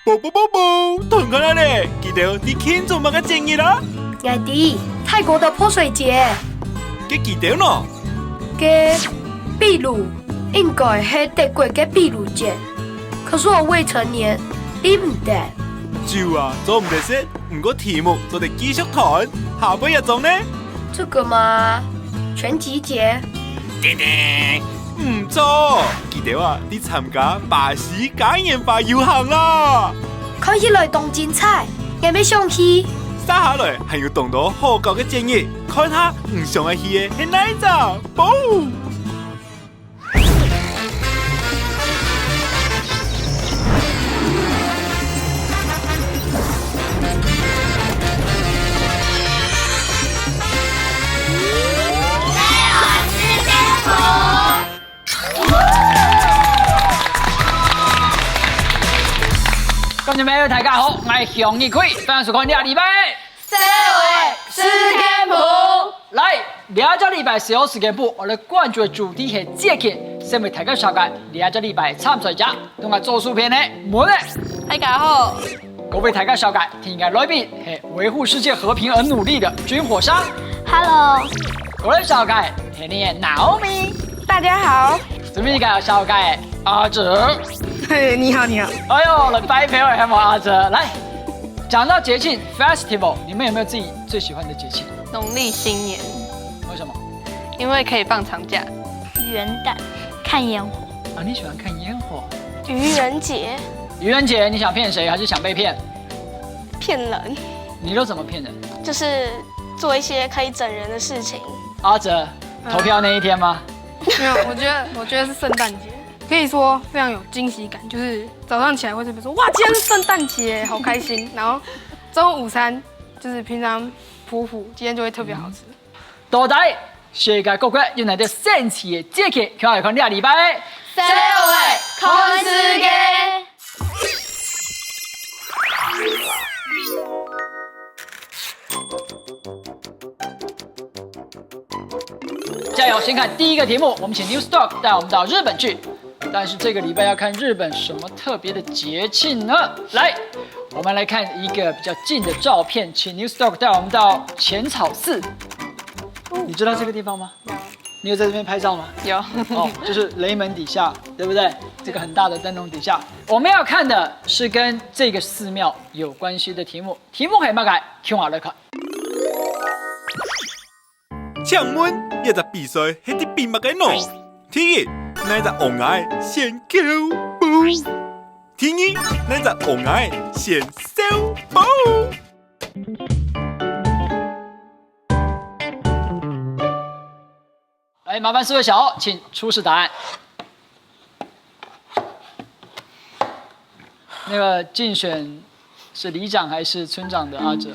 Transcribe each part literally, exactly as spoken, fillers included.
啵啵啵啵，同看下咧，佢兜在慶祝麼个節日啊？𠊎知，泰國的潑水節。該佢兜呢？該秘魯，應該係德國个秘魯節，可是我未成年，知毋得。酒啊，做毋得食，毋過題目做得繼續談，下背一張呢？這個嘛，拳擊節。叮叮，毋著，佢兜啊，在參加巴西嘉年華遊行啦！看起來當精彩，𠊎乜想去。接下來還有當多好搞个節日，看下你想愛去个係哪一隻？啵！ 觀眾朋友，大家好，𠊎係向日葵，歡迎收看這禮拜个社會事件簿。來，這隻禮拜社會事件簿，𠊎來關注个主題係節慶，先為大家紹介這隻禮拜參賽者，同𠊎做主持个們。大家好。各位大家紹介，今日个來賓係維護世界和平而努力的軍火商。Hello。過來紹介係𠊎个Naomi。大家好。準備个紹介阿哲。嘿，你好，你好。哎喲，來拜票了，還有阿哲。來，講到節慶festival，你們有沒有自己最喜歡的節慶？農曆新年。為什麼？因為可以放長假。元旦，看煙火。啊，你喜歡看煙火？愚人節。愚人節，你想騙誰，還是想被騙？騙人。你都怎麼騙人？就是做一些可以整人的事情。阿哲，投票那一天嗎？没有，我觉得我觉得是圣诞节，可以说非常有惊喜感，就是早上起来会特别说，哇，今天是圣诞节，好开心。然后中午午餐就是平常普普，今天就会特别好吃。到底世界各国有哪些神奇的节庆？看来看这礼拜个社会看世界。 加油！先看第一个题目，我们请News Talk带我们到日本去。但是这个礼拜要看日本什么特别的节庆呢？来，我们来看一个比较近的照片，请News Talk带我们到浅草寺。你知道这个地方吗？你有在这边拍照吗？有。哦，就是雷门底下，对不对？这个很大的灯笼底下，我们要看的是跟这个寺庙有关系的题目。 题目係麼个？共下來看。請問，這隻比賽係在比麼个呢？第一，哪隻烏鴉仔先狗步？第二，哪隻烏鴉仔先笑步？ 來，麻煩四位小歐，請出示答案。那个竞选是里长还是村长的阿哲，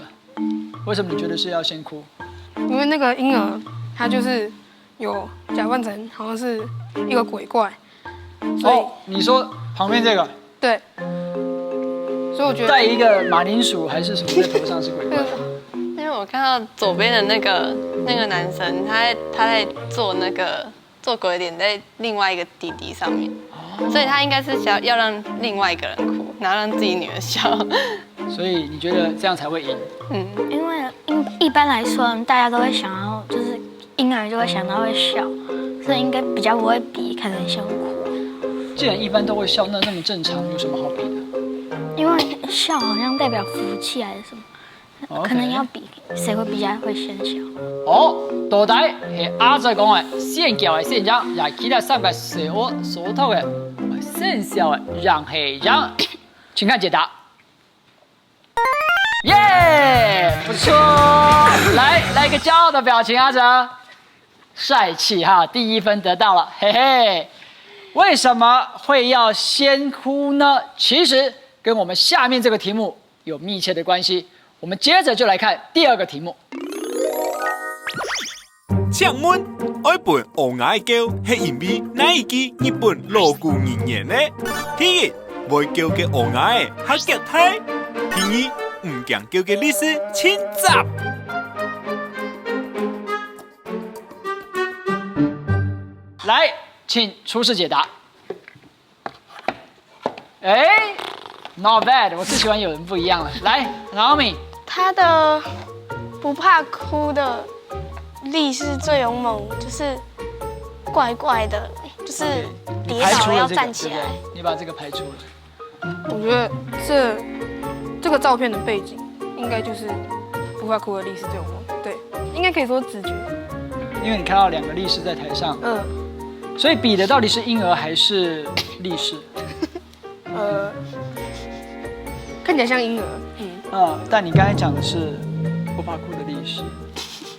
为什么你觉得是要先哭？因为那个婴儿他就是有假扮成好像是一个鬼怪，所以哦，你说旁边这个，对，所以我觉得戴一个马铃薯还是什么在头上是鬼怪？因为我看到左边的那个那个男生，他在他在做那个做鬼脸在另外一个弟弟上面，所以他应该是想要让另外一个人哭，然后让自己女儿笑。所以你觉得这样才会赢？嗯，因为一一般来说，大家都会想要，就是婴儿就会想到会笑，所以应该比较不会比可能先哭。既然一般都会笑，那那么正常，有什么好比的？因为笑好像代表福气还是什么，可能要比谁会比较会先笑。哦，到底係阿哲讲个先叫个先贏，也其他三个是我所投个先笑个贏係贏。请看解答。耶，不错，来来一个骄傲的表情，阿哲，帅气哈，第一分得到了，嘿嘿。为什么会要先哭呢？其实跟我们下面这个题目有密切的关系。我们接着就来看第二个题目。请问，爱分乌鸦仔叫，系因为哪一句日本老古人言呢？第一，会叫个乌鸦仔，哈脚大；第二，毋驚叫个历史真雜。来，请出示解答。 哎， Not bad，我最喜欢有人不一样了。来，Naomi，他的不怕哭的力势最勇猛，就是怪怪的，就是跌倒了要站起来。你把这个排除了。我觉得这这个照片的背景应该就是不怕哭的力势最勇猛，对，应该可以说直觉。因为你看到两个力士在台上，嗯，所以比的到底是婴儿还是力士？呃，看起来像婴儿，嗯，嗯，但你刚才讲的是不怕哭的力士，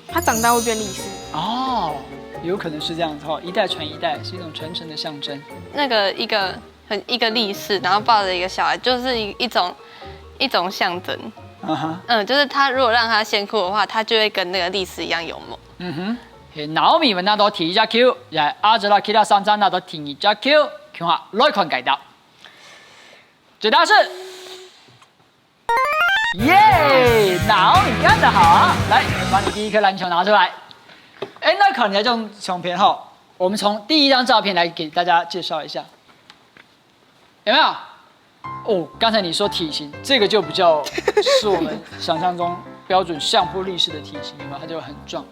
他长大会变力士。哦，有可能是这样子哈，一代传一代是一种传承的象征。那个一个很一个力士，然后抱着一个小孩，就是一一种一种象征。啊哈，嗯，就是他如果让他先哭的话，他就会跟那个力士一样勇猛。嗯哼，嘿，Naomi们拿到第一只球，也阿哲拉 Kira 上站拿到第二只球，看下来看解答。解答是，耶，Naomi 干得好啊！来，把你第一颗篮球拿出来。哎，那考你的这种相片哈，我们从第一张照片来给大家介绍一下，有没有？哦，刚才你说体型，这个就比较是我们想象中标准相扑力士的体型，有没有？他就很壮。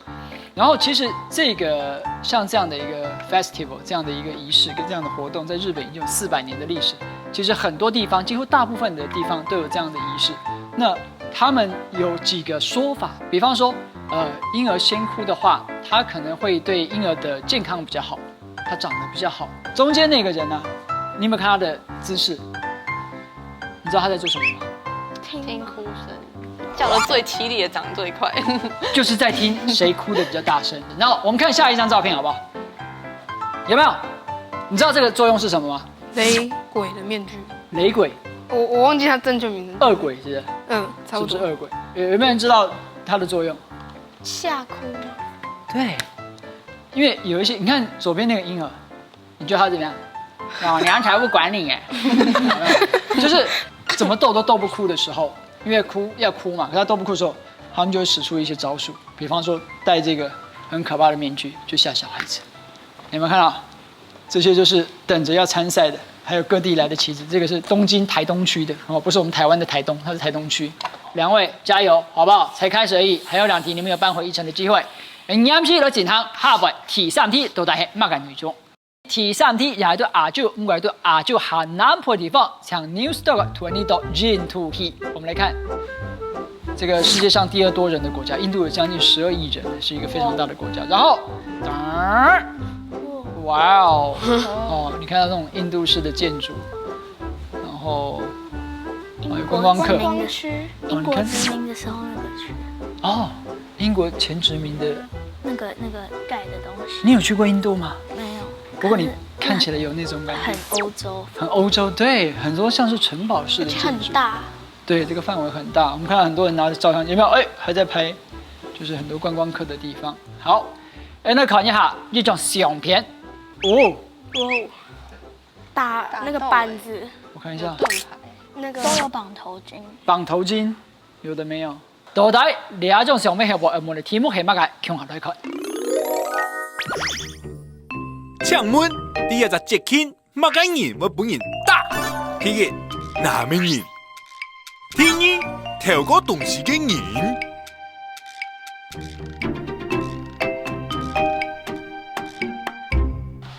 然后其实这个像这样的一个 festival，这样的一个仪式跟这样的活动，在日本已经有四百年的历史。其实很多地方，几乎大部分的地方都有这样的仪式。那他们有几个说法，比方说，呃，婴儿先哭的话，他可能会对婴儿的健康比较好，他长得比较好。中间那个人呢，你有没有看他的姿势？你知道他在做什么吗？听哭声，叫的最凄厉的长最快。就是在听谁哭的比较大声。然后我们看下一张照片好不好？有没有？你知道这个作用是什么吗？雷鬼的面具，雷鬼，我我忘记他正确名字。恶鬼是不是？嗯，差不多。是不是恶鬼？有有没有人知道它的作用？吓哭。对，因为有一些，你看左边那个婴儿，你觉得他怎么样？啊，娘才不管你耶，就是怎么逗都逗不哭的时候，因为哭要哭嘛，可他逗不哭的时候，他们就会使出一些招数，比方说戴这个很可怕的面具，就吓小孩子。你有没有看到？这些就是等着要参赛的，还有各地来的棋子。这个是东京台东区的哦，不是我们台湾的台东，它是台东区。两位加油，好不好？才开始而已，还有两题，你们有扳回一城的机会。哎，你们来进行下一题，第三题到底是哪个女中？第三题也係對亞洲，毋過對亞洲下南部的地方，請News Talk twenty到印度去。我们来看。这个世界上第二多人的国家，印度有将近十二亿人，是一个非常大的国家。然后，哇哦，哦，你看到那种印度式的建筑，然后哦有观光客，观光区，哦，你看，殖民的时候那个去，哦，英国前殖民的，那个那个盖的东西，你有去过印度吗？没有。不过你看起来有那种感觉，很欧洲，很欧洲，对，很多像是城堡式的建筑，很大。对，这个范围很大。我们看到很多人拿着照相机，有没有？哎，还在拍，就是很多观光客的地方。好，哎，那考一下，一张相片，哦，打那个板子，我看一下，盾牌，那个都有绑头巾。绑头巾，有的没有？到底這張相片係無？我們的題目係麼个？共下來看。請問，第一隻節慶，麼个人會分人打？第一，男个人。第二，偷過東西个人。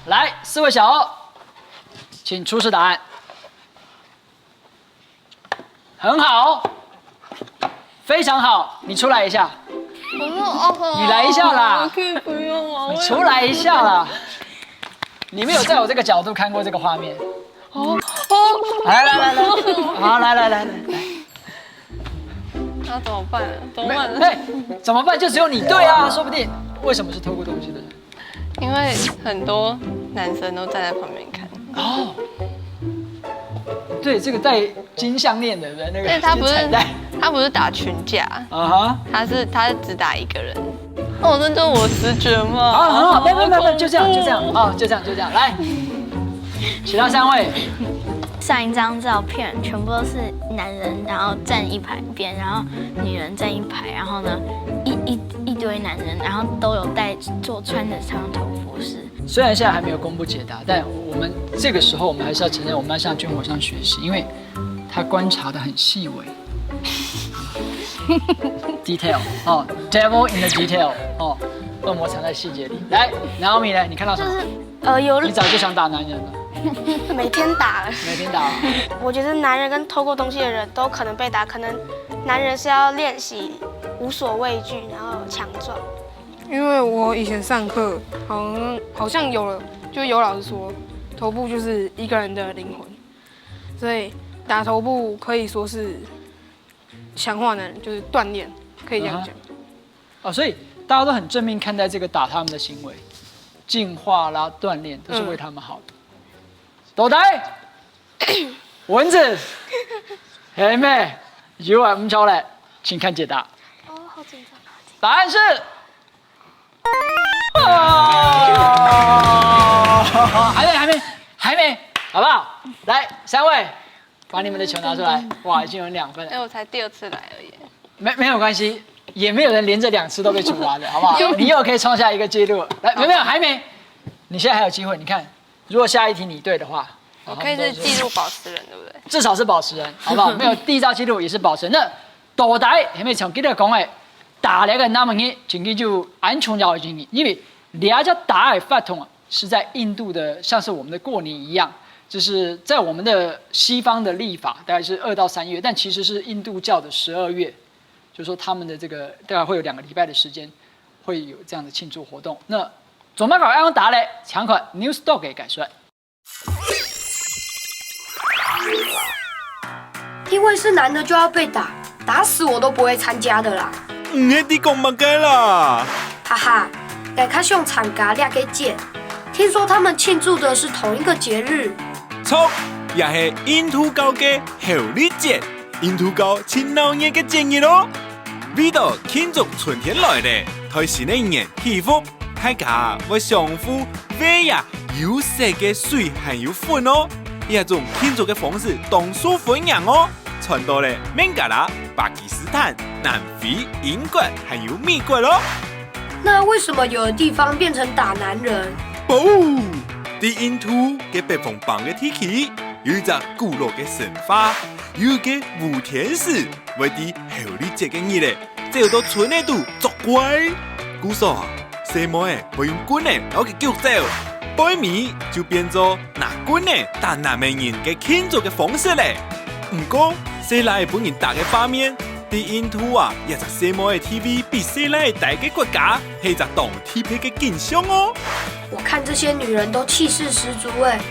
来，四位小，请出示答案。很好，非常好，你出来一下，我说哦，你来一下啦，可以不用吗？你出来一下啦。你没有在我这个角度看过这个画面。哦哦，来来来来，好来来来来。那怎么办？怎么办？哎，怎么办？就只有你对啊，说不定。为什么是偷过东西的人？因为很多男生都站在旁边看。哦，对，这个带金项链的，对不对？那个因为他不是金彩带他不是打群架，啊哈。他是他是只打一个人。哦，这就是我直觉嘛。好，很好，没有没有没有没有，就这样就这样啊，就这样就这样，来，其他三位，上一张照片全部都是男人，然后站一排边，然后女人站一排，然后呢，一一一堆男人，然后都有带做穿着相同服饰。虽然现在还没有公布解答，但我我们这个时候，我们还是要承认，我们要向军火商学习，因为他观察的很细微。detail 哦，devil in the detail 哦，恶魔藏在细节里。来，Naomi 呢？你看到什么？就是呃有你早就想打男人了，每天打了。每天打。我觉得男人跟偷过东西的人都可能被打，可能男人是要练习无所畏惧，然后强壮。因为我以前上课好像好像有了，就有老师说，头部就是一个人的灵魂，所以打头部可以说是强化男人，就是锻炼，可以这样讲。哦，所以大家都很正面看待这个打他们的行为，进化啦、锻炼都是为他们好的。斗呆，蚊子，黑妹，有啊，唔错嘞，请看解答。哦，好紧张。答案是，啊，还没，还没，还没，好不好？来，三位，把你们的球拿出来。哇，已经有两分了哎，。我才第二次来而已。没没有关系，也没有人连着两次都被处罚的，好不好？你又可以创下一个记录。来，没有没有，还没，你现在还有机会。你看，如果下一题你对的话，我可以是记录保持人，对不对？至少是保持人，好不好？没有缔造纪录也是保持人。那到底係咪像今日講个，打這个男人，真正就恁重要个原因，因為這隻打个活動啊，是在印度的，像是我们的过年一样，就是在我们的西方的历法，大概是二到三月，但其实是印度教的十二月，就是说他们的这个大概会有两个礼拜的时间，会有这样的庆祝活动。那做麼个愛恁樣打咧？請看 News Talk 个解說。因为是男的就要被打，打死我都不会参加的啦。你係在講麼个啦？哈哈，𠊎較想參加這个節，聽說他們慶祝的是同一個節日。著，也係印度教个猴年節。印度教盡鬧熱个節日哦。為到慶祝春天來咧，在新个一年起福，大家會相互餵啊有色个水還有粉哦。這種慶祝个方式當受歡迎哦。 傳到了孟加拉、巴基斯坦、南非、英國還有美國咯。那為什麼有的地方變成打男人？哦，在印度个北方邦个地區，有一隻古老个神話，有一個烏天使會在猴年節个日仔，走到村仔肚作怪。故所啊，細妹仔會用棍仔摎佢逐走，背尾就變做拿棍仔打男仔人个慶祝个方式咧。毋過，細賴分人打个畫面，在印度啊，這隻細妹仔地位比細賴低个國家，係一隻當特別个景象哦。我看這些女人都氣勢十足哎，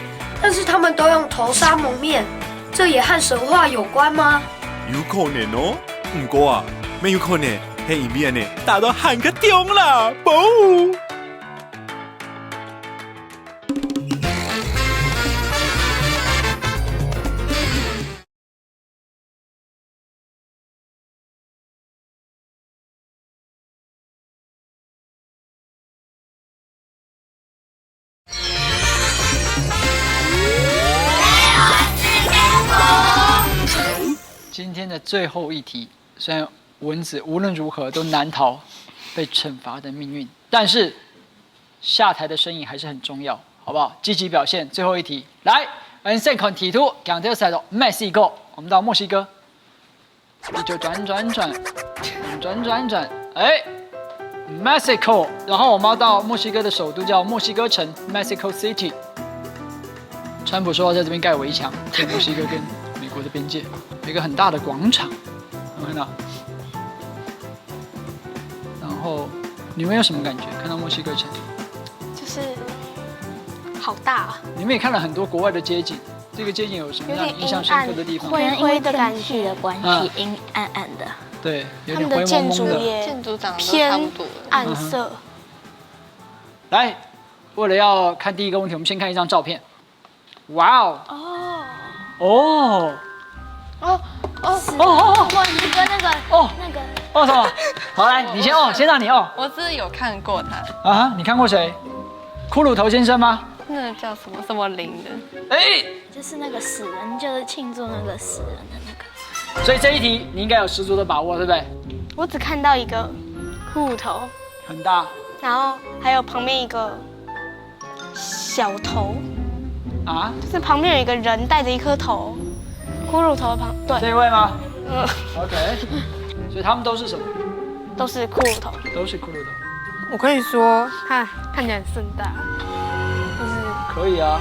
但是她們都用頭紗蒙面，這也和神話有關嗎？有可能哦，毋過啊，乜有可能係因為恁仔打到還較重啦，啵！今天的最后一题，虽然蚊子无论如何都难逃被惩罚的命运，但是下台的身影还是很重要，好不好？积极表现。最后一题，来，我们先看题图，讲这个赛道墨西哥，我们到墨西哥。 你就转转转，转转转，哎，Mexico，然后我们要到墨西哥的首都叫墨西哥城，Mexico City。川普说要在这边盖围墙，在墨西哥跟美国的边界有一个很大的广场，有没有看到？然后你们有什么感觉？看到墨西哥城，就是好大啊，你们也看了很多国外的街景，这个街景有什么让你印象深刻的地方？灰灰的感觉。的关系，嗯阴暗暗的。对，有他们的点灰蒙蒙的。建筑也建筑长得差偏不多了。暗色。来，为了要看第一个问题，我们先看一张照片。哇哦！哦，哦哦哦哦哦墨西哥那个哦那个哦什么？好，来，你先哦，先让你哦。我是有看过他，啊，你看过谁？骷髅头先生吗？那个叫什么什么林的，哎，就是那个死人，就是庆祝那个死人的那个。所以这一题你应该有十足的把握，对不对？我只看到一个骷髅头，很大。然后还有旁边一个小头，啊，就是旁边有一个人戴着一颗头，骷髅头的旁，对，这一位吗嗯，？OK，所以他们都是什么？都是骷髅头，都是骷髅头。我可以说他看起来很盛大，就是可以啊，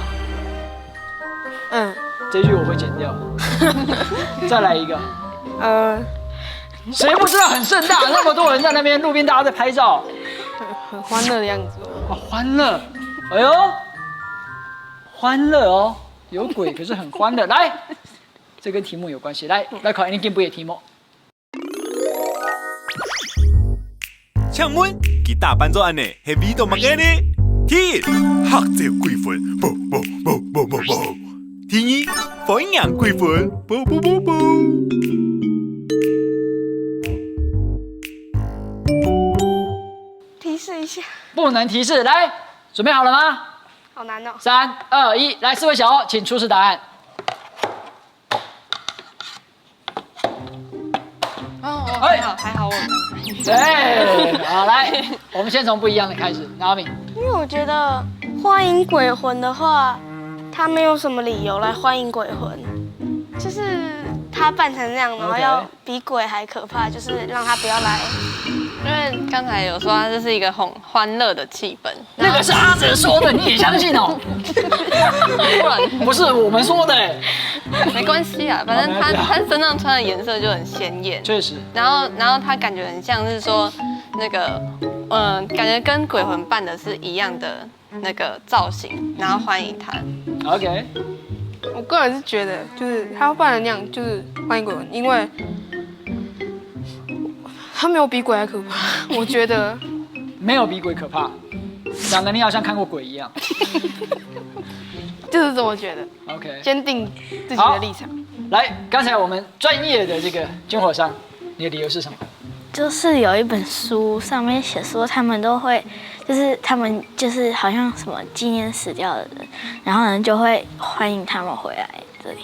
嗯，这句我会剪掉。再来一个，呃，谁不知道很盛大？那么多人在那边，路边大家在拍照，很欢乐的样子哦。啊，欢乐，哎呦，欢乐哦，有鬼可是很欢乐。来，这跟题目有关系。来，来看你进步的题目。请问佢打扮做恁呢，係為到麼个呢？第一，嚇走鬼魂，啵啵啵啵啵啵。第二，歡迎鬼魂，啵啵啵啵。提示一下，不能提示，来，准备好了吗？好难哦。三二一，来，四位小欧，请出示答案。哦，哦哎还好还好，我有看。对，好，来，我们先从不一样的开始，Naomi。因为我觉得欢迎鬼魂的话，他没有什么理由来欢迎鬼魂，就是他扮成那样，然后 OK 要比鬼还可怕，就是让他不要来。因为刚才有说它这是一个很欢乐的气氛，那个是阿哲说的，你也相信哦？不然不是我们说的，没关系啊，反正他没关系啊他身上穿的颜色就很鲜艳，确实，然后然后他感觉很像是说那个，嗯，感觉跟鬼魂扮的是一样的那个造型，然后欢迎他。 OK，我个人是觉得，就是他扮的那样，就是欢迎鬼魂，因为他没有比鬼还可怕，我觉得没有比鬼可怕，讲的你好像看过鬼一样。就是这么觉得， OK，坚定自己的立场。来，刚才我们专业的这个军火商，你的理由是什么？就是有一本书上面写说，他们都会，就是他们就是好像什么纪念死掉的人，然后呢就会欢迎他们回来这里。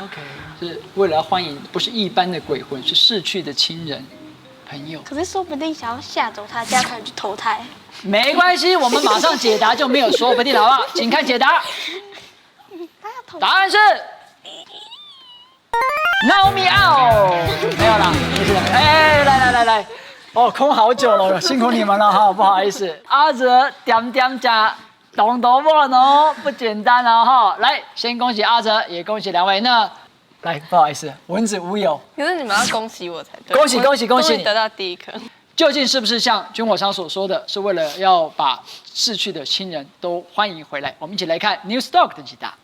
OK，是为了要欢迎不是一般的鬼魂，是逝去的亲人朋友。可是说不定想要吓走他，这样才去投胎。没关系，我们马上解答就没有说不定，好不好？请看解答。他要投答案是 Naomi out，没有啦，不是。哎，来来来来，哦，空好久了，辛苦你们了哈，不好意思。阿哲点点讲懂多问哦，不简单哦哈。来，先恭喜阿哲，也恭喜两位呢。来，不好意思，蚊子无友，可是你们要恭喜我才对，恭喜我恭喜恭喜终于得到第一颗。究竟是不是像军火商所说的，是为了要把逝去的亲人都欢迎回来？我们一起来看 News Talk 的解答。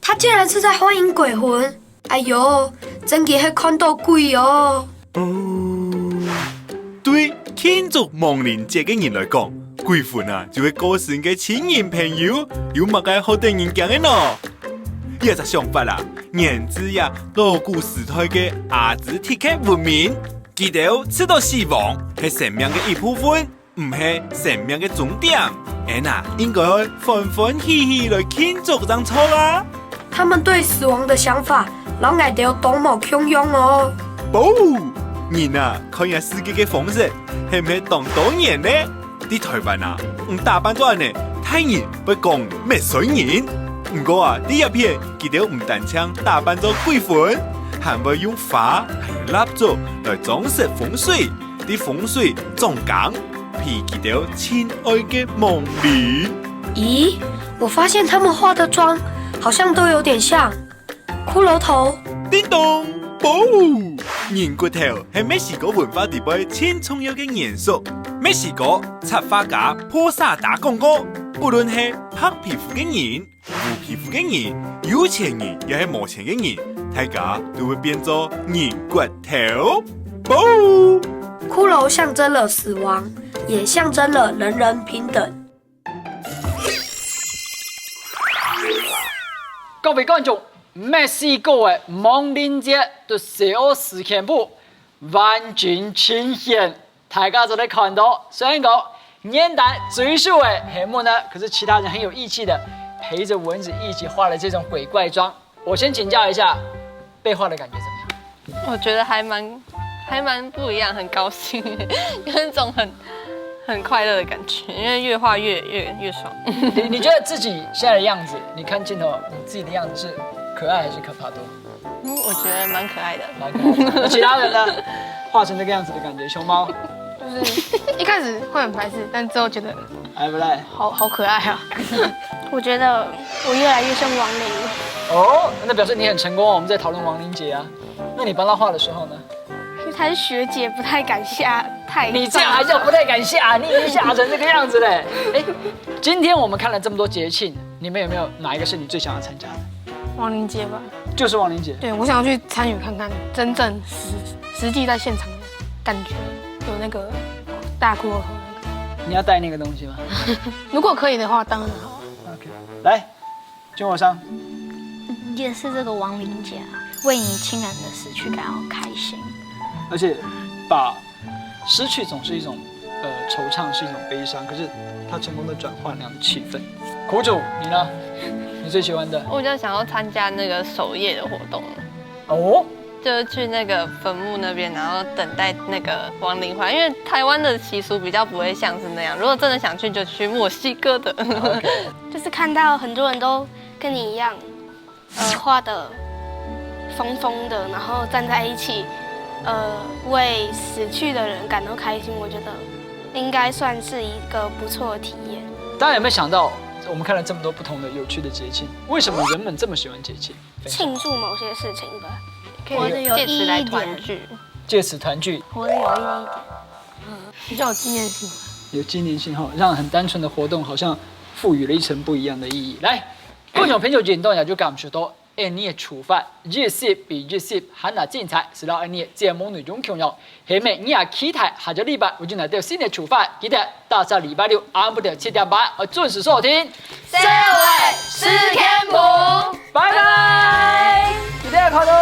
他竟然是在欢迎鬼魂。哎呦，真个是看到鬼哦！哦，对庆祝亡灵节个人来讲，鬼魂啊就系过身个亲人朋友，有么个好得人惊个呢？有一只想法啦，源自呀老古时代个阿兹特克文明，佢兜知道死亡系生命个一部分， 毋系生命个终点。俺啊，应该欢欢喜喜来庆祝正错啊！他们对死亡的想法，老矮丢懂某穷用哦。不，人啊，看这世界个方式，系毋系当多元呢？在台湾啊，你打扮到恁呢，大人会讲乜衰人。不过啊，在这片，佢兜毋单淨打扮做鬼魂，还会用花还有蜡烛来装饰风水。 在风水中间，陪佢兜亲爱个亡灵。咦，我发现他们化的妆好像都有点像骷髅头。叮咚，啵！人骨头系墨西哥文化里背真重要个元素。墨西哥插画家波萨达讲过，无论系白皮肤个人、 乌皮肤个人、有钱人也系无钱个人，大家都会变做人骨头。啵！骷髅象征了死亡，也象征了人人平等。各位观众，墨西哥个亡灵节的邪恶事件簿完整呈现。 大家都在看到，虽然讲原单最熟的黑木呢，可是其他人很有义气的，陪着蚊子一起化了这种鬼怪妆。我先请教一下，被画的感觉怎么样？我觉得还蛮还蛮不一样，很高兴，有一种很很快乐的感觉，因为越画越越越爽。你你觉得自己现在的样子，你看镜头，你自己的样子是可爱还是可怕多？嗯，我觉得蛮可爱的。蛮可爱的。那其他人呢？画成这个样子的感觉，熊猫，就是一开始会很排斥，但之后觉得来不来？好好可爱啊。我觉得我越来越像亡灵了，哦，那表示你很成功哦。我们在讨论亡灵姐啊。那你帮她画的时候呢？因为她是学姐，不太敢下太。你这样还叫不太敢下？你已经下成这个样子嘞。哎，今天我们看了这么多节庆，你们有没有哪一个是你最想要参加的？亡灵节吧，就是亡灵节。对我想要去参与看看，真正实实际在现场的感觉，有那个大骷髅头那个。你要带那个东西吗？如果可以的话，当然好。 OK，来，君火商，也是这个亡灵节啊，为你亲人的死去感到开心。而且把失去总是一种呃惆怅，是一种悲伤，可是他成功的转换那样的气氛。苦主，你呢？你最喜欢的？我比较想要参加那个守夜的活动，哦，就是去那个坟墓那边，然后等待那个亡灵回来。因为台湾的习俗比较不会像是那样，如果真的想去，就去墨西哥的。就是看到很多人都跟你一样，呃，画的疯疯的，然后站在一起，呃，为死去的人感到开心，我觉得应该算是一个不错的体验。大家有没有想到，我们看了这么多不同的有趣的节庆，为什么人们这么喜欢节庆？庆祝某些事情吧。活得有意义一点，借此来团聚。借此团聚，活得有意义一点。比较有纪念性。有纪念性哈，让很单纯的活动好像赋予了一层不一样的意义。来，观众朋友，今天也就感受到，哎，你的出发，一集比一集还要精彩，是让你节目内容共样。下面你也期待下个礼拜，我就来到新的出发，记得大家礼拜六暗晡的七点半，呃，准时收听。社会十天punch，拜拜，记得看到。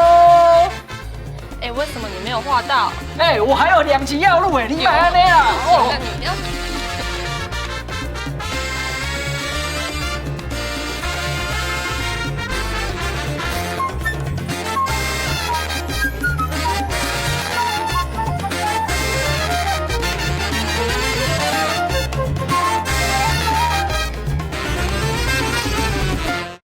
哎，为什么你没有画到？哎，我还有两集要录哎，你买安呢啊？哦。那你要